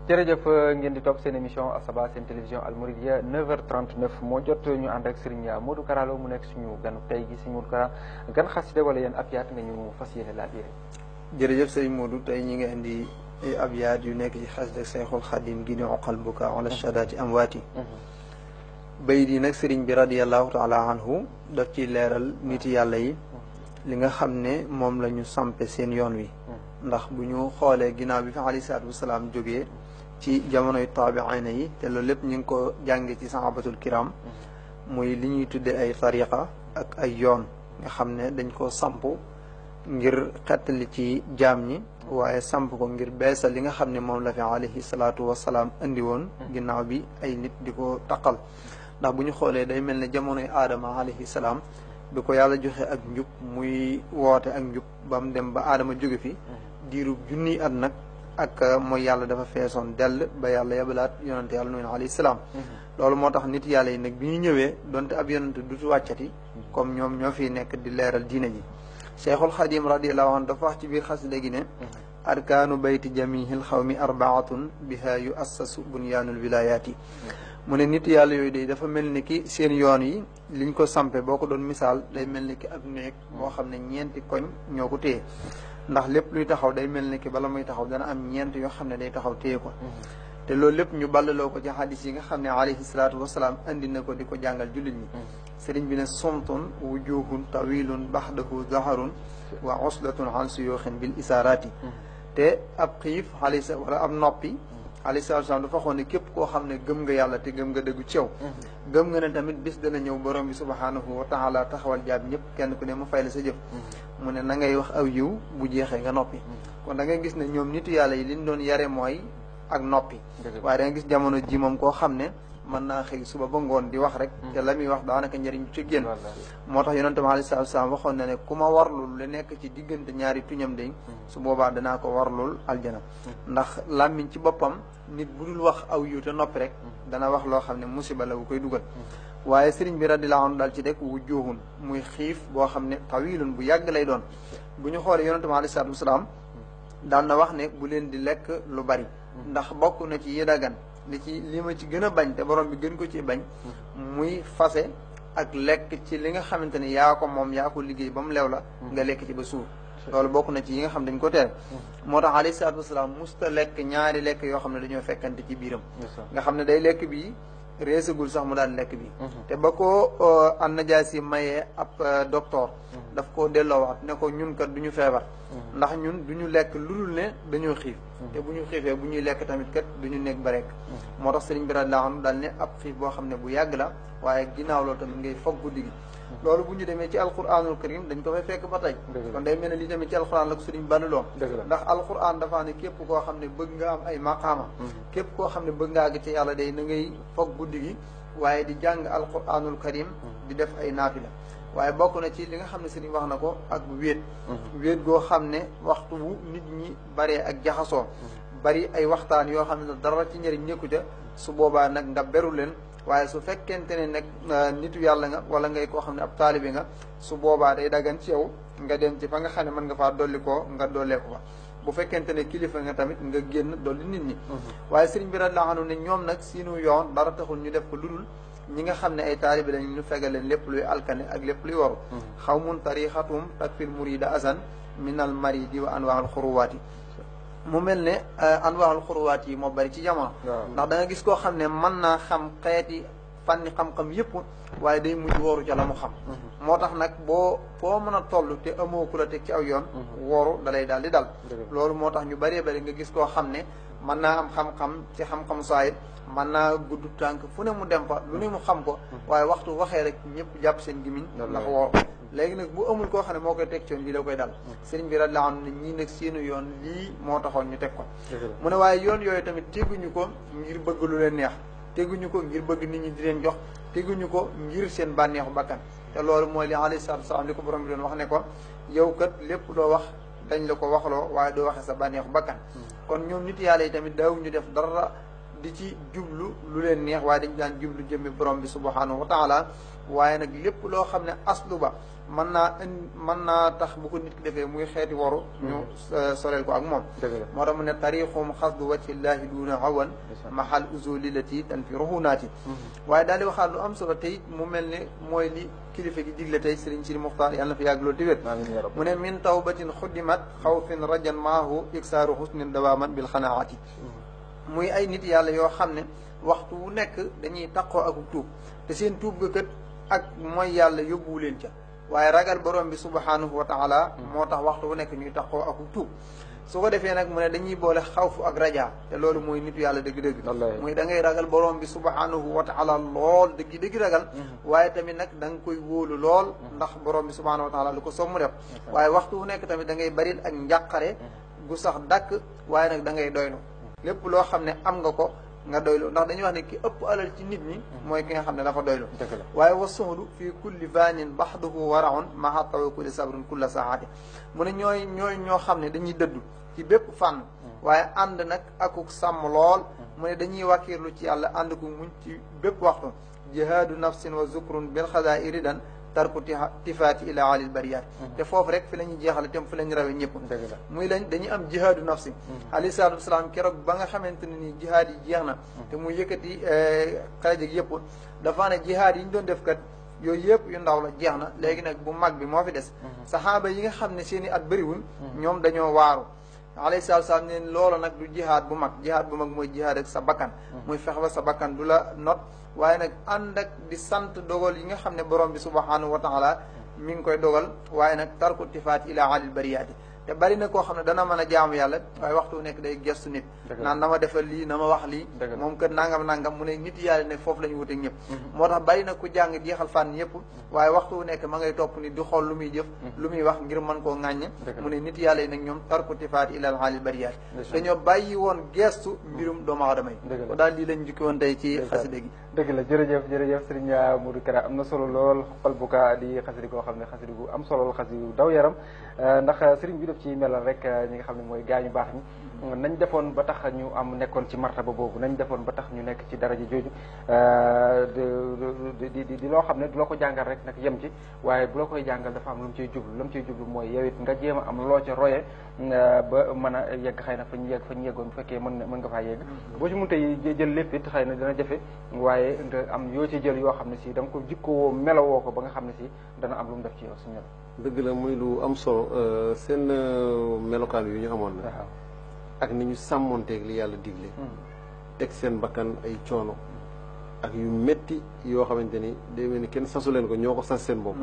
jërëjëf ngeen di topp seen émission Asaba seen télévision Al Mouridiyyah 9h39 moo jot ñu ànd ak Serigne Modou Kara Lo mu nekk suñu ganu tey gi Serigne Modou Kara gan xasida wala yéen abyaat nga ñu fas yéene laa biire. jërëjëf Serigne Modou tey ñi nga indi ay abyaat yu nekk ci xasida Seyxul Xadim gi di uqal buka ala shadaati amwaati bayit yi nag Serigne bi radiyallahu taala anhu daf ci leeral nit yàlla yi li nga xam ne moom la ñu sampe seen yoon wi ndax bu ñu xoolee ginnaaw bi fi alayhi salaatu wasalaam jógee ci jamonoy taabiina yi te loolu lépp ñu ngi ko jànge ci sahabatul kiram muy li ñuy tudde ay tariqa ak ay yoon nga xam ne dañ ko samp ngir xettali ci jaam ñi waaye samp ko ngir beesal li nga xam ne moom la fi alayhi salaatu wasalaam indi woon ginnaaw bi ay nit di ko taqal ndax bu ñu xoolee day mel ne jamonoy aadama alayhi salaam bi ko yàlla joxe ak njub muy woote ak njub ba mu dem ba aadama jóge fi diirub junniy at nag ak mooy yàlla dafa feesoon dell ba yàlla yabalaat yonante yàlla nuyu alayhi salaam loolu moo tax nit yàlla yi nag bi ñu ñëwee donte ab yonante dutu wàccati comme ñoom ñoo fiy nekk di leeral diine ji Cheikhul Xadim radiyallahu anhu dafa wax ci biir xasida gi ne arkaanu bayti jamihil xawmi arbaatun biha yu assasu bunyaanul wilayaati mu ne nit yàlla yooyu day dafa mel ni ki seen yoon yi liñ ko sampe boo ko doon misaal day mel ni ki ab néeg moo xam ne ñeenti koñ ñoo ko téye ndax lépp luy taxaw day mel ni ki bala muy taxaw dana am ñeent yoo xam ne day taxaw téye ko te loolu lépp ñu ballaloo ko ci hadis yi nga xam ne alayhi salaatu wasalaam andi na ko di ko jàngal jullit ñi sëriñ bi ne sumtun wujuhun tawilun baxdahu zaharun wa uslatun an suyuxin bil isaarati te ab xiif wala ab noppi alayhi salaatu wasalaam dafa waxoon ne képp koo xam ne gëm nga yàlla te gëm nga dëggu ci yow gëm nga ne tamit bis dana ñëw borom bi subhanahu wa taala taxawal jaab ñëpp kenn ku ne mu fay la sa jëf mu ne na ngay wax aw yiw bu jeexee nga noppi kon da ngay gis ne ñoom nitu yàlla yi liñ doon yare mooy ak noppi waaye da nga gis jamono ji moom koo xam ne mën naa xëy suba ba ngoon di wax rek te la muy wax daanaka njëriñ ci génn moo tax yonente bi alayhi salaatu wasalaam waxoon na ne ku ma warlul lu nekk ci diggante ñaari tuñam day su boobaa danaa ko warlul aljana ndax làmmiñ ci boppam nit bu dul wax aw yiw te noppi rek dana wax loo xam ne musiba la bu koy dugal waaye sëriñ bi radiyallahu anhu daal ci rek wujuhun muy xiif boo xam ne tawilun bu yàgg lay doon bu ñu xoolee yonente bi alayhi salaatu wasalaam daan na wax ne bu leen di lekk lu bari ndax bokk na ci yi dagan li ma ci gën a bañ te borom bi gën ko ci bañ muy fase ak lekk ci li nga xamante ne yaa ko moom yaa ko liggéey ba mu leew la nga lekk ci ba suur loolu bokk na ci yi nga xam dañ ko tere moo tax alayhi salaatu wasalaam musta lekk ñaari lekk yoo xam ne dañoo fekkante ci biiram nga xam ne day lekk bii reesagul sax mu daan lekk bi te ba ko An-Najaasi mayee ab docteur daf ko delloowaat ne ko ñun kat du ñu feebar ndax ñun du ñu lekk lu dul ne dañoo xiif te bu ñu xiifee bu ñuy lekk tamit kat du ñu nekk ba rek moo tax sëriñ bi radiyallahu anhu daal ne ab xiif boo xam ne bu yàgg la waaye ginnaaw loolu tamit ngay foog guddi gi loolu bu ñu demee ci alquranul karim dañ ko fay fekk ba tey kon day mel ne li tamit ci alquran la ko sëriñ ballaloon ndax alquran dafa ne képp koo xam ne bëgg nga am ay maqaama képp koo xam ne bëgg ngaa gi ci yàlla day na ngay foog guddi gi waaye di jàng alquranul karim di def ay naafila waaye bokk na ci li nga xam ne sëriñ wax na ko ak wéet goo xam ne waxtu wu nit ñi baree ak jaxasoo bari ay waxtaan yoo xam ne dara ci njëriñ nekku ca su boobaa nag nga beru leen waaye su fekkente ne nag nitu yàlla nga wala ngay koo xam ne ab taalibi nga su boobaa day dagan ci yow nga dem ci fa nga xam ne mën nga faa dolli koo nga dolleeku fa bu fekkente ne kilifa nga tamit nga génn dolli nit ñi waaye sëriñ bi radiyallahu anhu ne ñoom nag siinu yoon dara taxul ñu def ko ludul ñi nga xam ne ay taalibi lañ ñu fegal leen lépp luy alkane ak lépp luy waru xawmun tarixatum takfil murida azan minal maridi wa anwaal xuruwaati mu mel ne anwaal xuruwaat yi moo bari ci jamono ndax da nga gis koo xam ne mën naa xam xeeti fànni xam-xam yëpp waaye day mujj wooru ca la mu xam moo tax nag boo foo mën a toll te amoo ku la teg ci aw yoon wooru dalay daal di dal loolu moo tax ñu bëree bëri nga gis koo xam ne mën naa am xam-xam ci xam-xam saayit mën naa gudd tànk fu ne mu dem fa lu ne mu xam ko waaye waxtu waxee rek ñëpp jàpp seen gimiñ ndax wooru léegi nag bu amul koo xam ne moo koy teg ci yoon lii da koy dal sëriñ bi radiyallahu anhu ne ñii nag seenu yoon lii moo taxoon ñu teg ko mu ne waaye yoon yooyu tamit teguñu ko ngir bëgg lu leen neex teguñu ko ngir bëgg nit ñi di leen jox teguñu ko ngir seen bànneexu bakkan te loolu mooy li alayhi salaatu wasalaam li ko borom bi doon wax ne ko yow kat lépp loo wax dañ la ko waxloo waaye doo waxee sa bànneexu bakkan kon ñoom nit yàlla yi tamit daawuñu def dara di ci jublu lu leen neex waaye dañ daan jublu jëmmi borom bi subhanahu wa taala waaye nag lépp loo xam ne aslu ba mën naa tax bu ko nit ki defee muy xeeti waru ñu soreel ko ak moom moo tax mu ne tariqum xasdu wajhillahi duuna awan mahal usulilati tan fi ruhunaati waaye daal di waxaat lu am solo te it mu mel ne mooy li kilifa gi digle tey Sëriñ Sidi Muxtaar yàlla na fi yàgg loolu tiwét mu ne min tawbatin xuddimat xawfin rajan maahu iksaaru husnin dawaaman bil xanaati muy ay nit yàlla yoo xam ne waxtu wu nekk dañuy taqoo ak tuub te seen tuub ga kët ak mooy yàlla yóbbuwu leen ca waaye ragal borom bi subhanahu wa taala moo tax waxtu wu nekk ñuy taqoo ak tuub su ko defee nag mu ne dañuy boole xawfu ak raja te loolu mooy nitu yàlla dëgg-dëgg muy da ngay ragal borom bi subhanahu wa taala lool dëgg ragal waaye tamit nag da nga koy wóolu lool ndax borom bi subhanahu wa taala lu ko somm def waaye waxtu wu nekk tamit da ngay baril ak njàqare gu sax dàkk waaye nag da ngay doylu lépp loo xam ne am nga ko nga doylu ndax dañuy wax ne ki ëpp alal ci nit ñi mooy ki nga xam ne dafa doylu waaye wa suhdu fii kulli vanin baxduhu waraun maha tawakkuli sabrun kulla saati mu ne ñooy ñoo xam ne dañuy dëddu ci bépp fànn waaye ànd nag akuk sàmm lool mu ne dañuy wàkkiirlu ci yàlla ànd ku muñ ci bépp waxtu jihaadu nafsin wa zukrun bil xadairi dan tarku tifaati ila alil bariyaat te foofu rek fi la ñuy jeexale te fi la ñu rawee ñëpp muy lañ dañuy am jihaadu nafsi alayhi salaatu wasalaam keroog ba nga xamante ne nii jihaad yi jeex na te muy yëkkati xarajeg yëpp dafa ne jihaad yi ñu doon def kat yooyu yëpp yu ndaw la jeex na léegi nag bu mag bi moo fi des saxaaba yi nga xam ne seen i at bëriwuñ ñoom dañoo waaru alayhi salaatu wasalaam ne loolu nag du jihaad bu mag mooy jihaad ak sa bakkan muy fex ba sa bakkan du la not waaye nag ànd ak di sant dogal yi nga xam ne borom bi subhanahu wa taala mi ngi koy dogal waaye nag tarku tifaat ila alil bariyaati te bari na koo xam ne dana mën a jaamu yàlla waaye waxtu nekk day gestu nit naan na ma defal lii na ma wax lii moom kër nangam mu ne nit yàlla ne foofu la ñu wuteeg ñëpp moo tax bari na ku jàng jeexal fànn yëpp waaye waxtu nekk ma ngay topp nit di xool lu muy jëf lu muy wax ngir mën koo ŋàññe mu ne nit yàlla yi nag ñoom tarku tifaat ila alil bariyaati dañoo bàyyi woon gestu mbirum doomu aadama yi ko daal lii lañ jukki woon tey ci xasida gi dëgg la jërëjëf Serigne Modou Kara am na solo lool xol bu ka di xasida koo xam ne xasida gu am solo xasida gu daw yaram ndax Serigne bi def ci melal rek ñi nga xam ne mooy gaañu baax ñi nañ defoon ba tax ñu am nekkoon ci martaba boobu nañ defoon ba tax ñu nekk ci daraja jooju di loo xam ne du la ko jàngal rek nag yem ci waaye bu la koy jàngal dafa am lu mu ciy jublu mooy yow it nga jéem a am loo ca roye ba mën a yegg xëy na fa ñu yeggoon bu fekkee mën nga faa yegg boo ci mënta jël lépp it xëy na dina jafe waaye nga am yoo ci jël yoo xam ne si da nga ko jikkoo melowoo ko ba nga xam ne si dana am lu mu def ci yow su melo dëgg la muy lu am solo seen melokaan yu ñu amoon na ak ni ñu sàmmonteeg li yàlla digle teg seen bakkan ay coono ak yu metti yoo xamante ni day mel ni kenn sasu leen ko ñoo ko sas seen bopp